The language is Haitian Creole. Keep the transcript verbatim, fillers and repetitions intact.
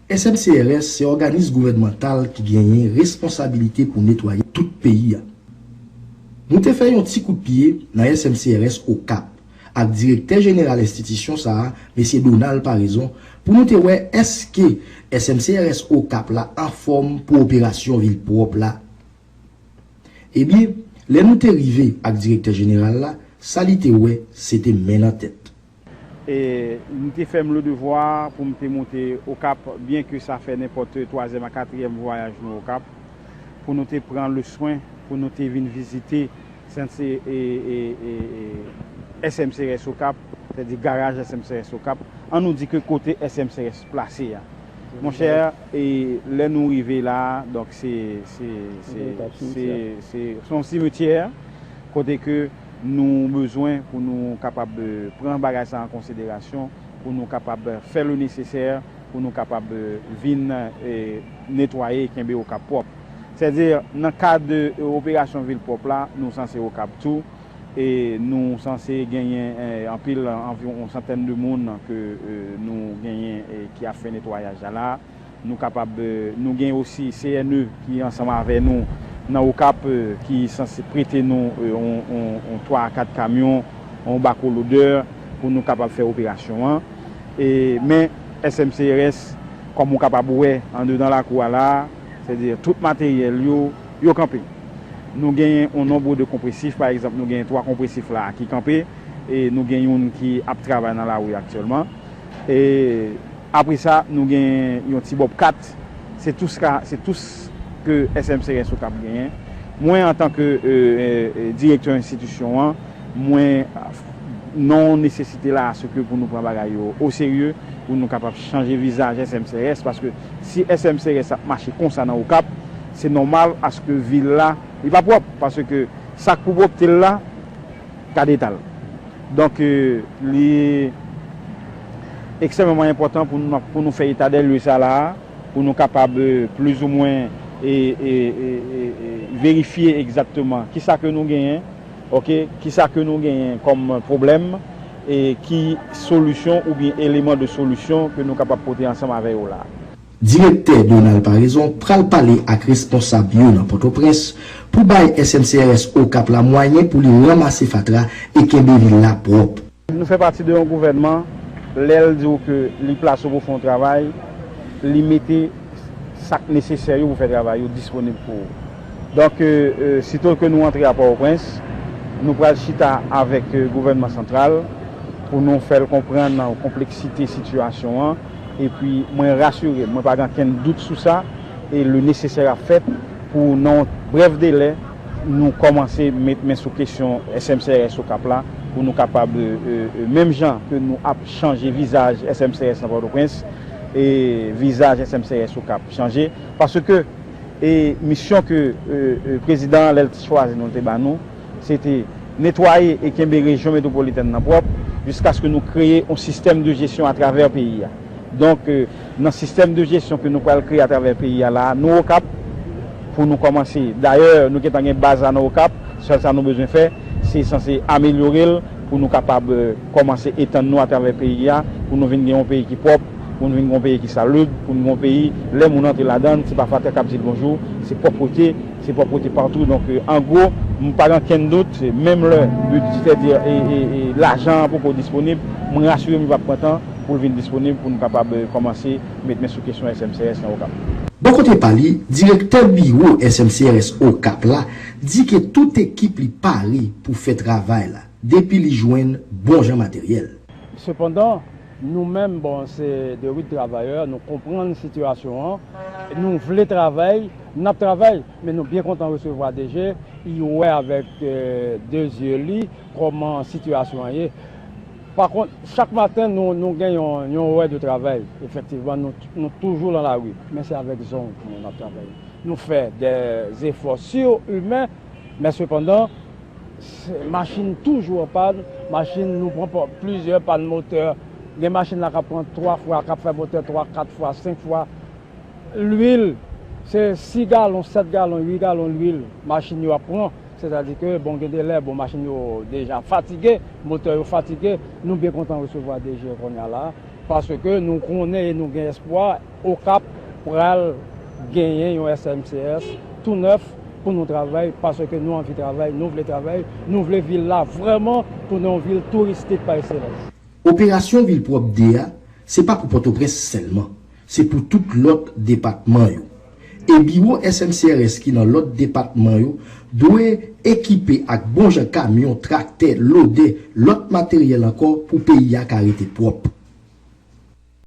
S M C R S se òganis gouvènmantal ki genyen responsabilite pou netwaye tout peyi a. Nou te fè yon ti kout pye nan S M C R S Okap ak direktè jeneral enstitisyon sa a, mesye Donald Paraison, pou nou te wè èske S M C R S Okap la anfòm pou operasyon vil pwòp la. Ebyen, lè nou te rive ak direktè jeneral la, sa li te wè, se te men nan tèt. E li te fè m le devwa pou m te monte Okap, byen ke sa fè nenpòt twazyèm a katriyèm vwayaj nou Okap, pou nou te pran le swen, pou nou te vin vizite S M C, e, e, e, e, S M C R S Okap, sètadi garaj S M C R S Okap, an nou di ke kote S M C R S plase a. Monchè, e lè nou rive la, donk se, se, se, se, se, se yon simetyè kote ke nou bezwen pou nou kapab, eh, pran bagay sa an konsiderasyon, pou nou kapab fè le nesesè, pou nou kapab, eh, vin, eh, netwaye e kenbe Okap pwòp. Sètadi, nan kad, eh, operasyon vil pwòp la, nou sanse Okap tou, e nou sanse genyen, eh, anpil, anviwon yon santèn de moun ke, eh, nou genyen, eh, ki ap fè netwayaj la la. Nou kapab, eh, nou gen osi C N E ki ansanm avè nou nan Okap, eh, ki sanse prete nou, eh, on, on, on twa a kat kamyon, on bako lodè pou nou kapab fè operasyon an. E, men S M C R S, kòm ou kapab wè andedan lakou a la, sètadi tout materyèl yo, yo kanpe. Nou genyen on nonb de konpresif, pa egzanp, nou genyen twa konpresif la a ki kanpe, e nou gen youn ki ap travay nan lari aktyèlman. E apre sa, nou gen yon ti bòb kat. Se tou sa, se tou s ke S M C R S Okap genyen. Mwen, antanke, eh, eh, eh, direktè enstitisyon an, mwen, nan yon nesesite la, se ke pou nou pran bagay yo o serye, pou nou kapab chanje vizaj S M C R S, paske si S M C R S ap mache konsa nan Okap, se nòmal aske vil la, li pa pwòp, paske sa k pou pwòpte l la, gade eta l. Donk, eh, li ekstrèmeman enpòtan pou nou, pou nou fè eta dè lye sa la a, pou nou kapab, eh, plizoumwen, e, e, e, e, e, verifye egzakteman kisa ke nou genyen, oke, kisa ke nou genyen kòm pwoblèm, e ki solisyon oubyen eleman de solisyon ke nou kapab pote ansanm avè yo la a. Direktè Donald Paraison pral pale ak responsab yo nan Pòtoprens pou bay S M C R S Okap la mwayen pou li ranmase fatra e kenbe vil la pwòp. Nou fè pati de yon gouvènman, lè l di w ke li plase w pou fè yon travay, li mete sa k nesesè yo pou fè travay yo disponib pou ou. Donk, eh, eh, sitò ke nou antre a Pòtoprens, nou pral chita avèk, eh, gouvènman santral pou nou fè l konprann konpleksite sitiyasyon an. Epi, mwen rasire m, mwen pa gen okenn dout sou sa, e le nesesè ap fèt pou, nan yon brèf delè, nou kòmanse met men sou kesyon S M C R S Okap la, pou nou kapab, eh, eh, eh, menm jan ke nou ap chanje vizaj S M C R S nan Pòtoprens, e vizaj S M C R S Okap chanje. Paske, e misyon ke, eh, eh, prezidan an, lè l te chwazi nou, l te ba nou, se te netwaye e kenbe rejyon metwopolitèn nan pwòp, jiskaske nou kreye yon sistèm de jesyon atravè peyi a. Donk, eh, nan sistèm de jesyon ke nou pral kreye atravè peyi a la a, nou Okap, pou nou kòmanse. Dayè, nou gentan gen baz la nan Okap, sèl sa nou bezwen fè, se sanse amelyore l pou nou kapab, eh, kòmanse etann nou atravè peyi a, pou nou vin gen yon peyi ki pwòp, pou nou vin gen yon peyi ki salib, pou nou gen yon peyi, lè moun antre ladan l, se pa fatra k ap di l bonjou, se pwòpte, se pwòpte patou. Donk, eh, an gwo, m pa gen okenn dout, menm lè bid-, sètadi, e, e, e lajan an poko disponib, mwen rasire m, li p ap pran tan pou l vin disponib pou nou kapab, eh, kòmanse met men sou kesyon S M C R S nan Okap. Bò kote pa li, direktè biwo S M C R S Okap la di ke tout ekip li pare pou fè travay la, depi li jwenn bon jan materyèl. Sepandan, nou menm, bon, se de rude travayè, nou konprann sitiyasyon an, nou vle travay, n ap travay, men nou byen kontan resevwa D G, li wè avèk, eh, de zye li kòman sitiyasyon an ye. Pa kont, chak maten, nou, nou gen yon, yon orè de travay. Efektivman, nou, nou toujou nan lari, men se avèk zong nou, n ap travay. Nou fè de zefò sirimen, men sepandan, se, machin toujou an pàn, machin nou pran pa, plizyè pàn motè. Gen machin la k ap pran twa fwa, k ap fè motè twa, kat fwa, senk fwa. Lwil, se sis galon, sèt galon, uit galon lwil machin yo ap pran. Sètadi ke, bon, gen de lè, bon, machin yo deja fatige, motè yo fatige. Nou byen kontan resevwa D G kounye a la. Paske nou konnen e nou gen espwa, Okap pral genyen yon S M C S tou nèf pou nou travay, paske nou anvi travay, nou vle travay, nou vle vil la vrèman tounen yon vil touristik pa ekselans. Operasyon Vil Pwòp de a, se pa pou Pòtoprens sèlman, se pou tout lòt depatman yo. E biwo S M C R S ki nan lòt depatman yo dwe ekipe ak bon jan kamyon, traktè, lodè, lòt materyèl ankò pou peyi a ka rete pwòp.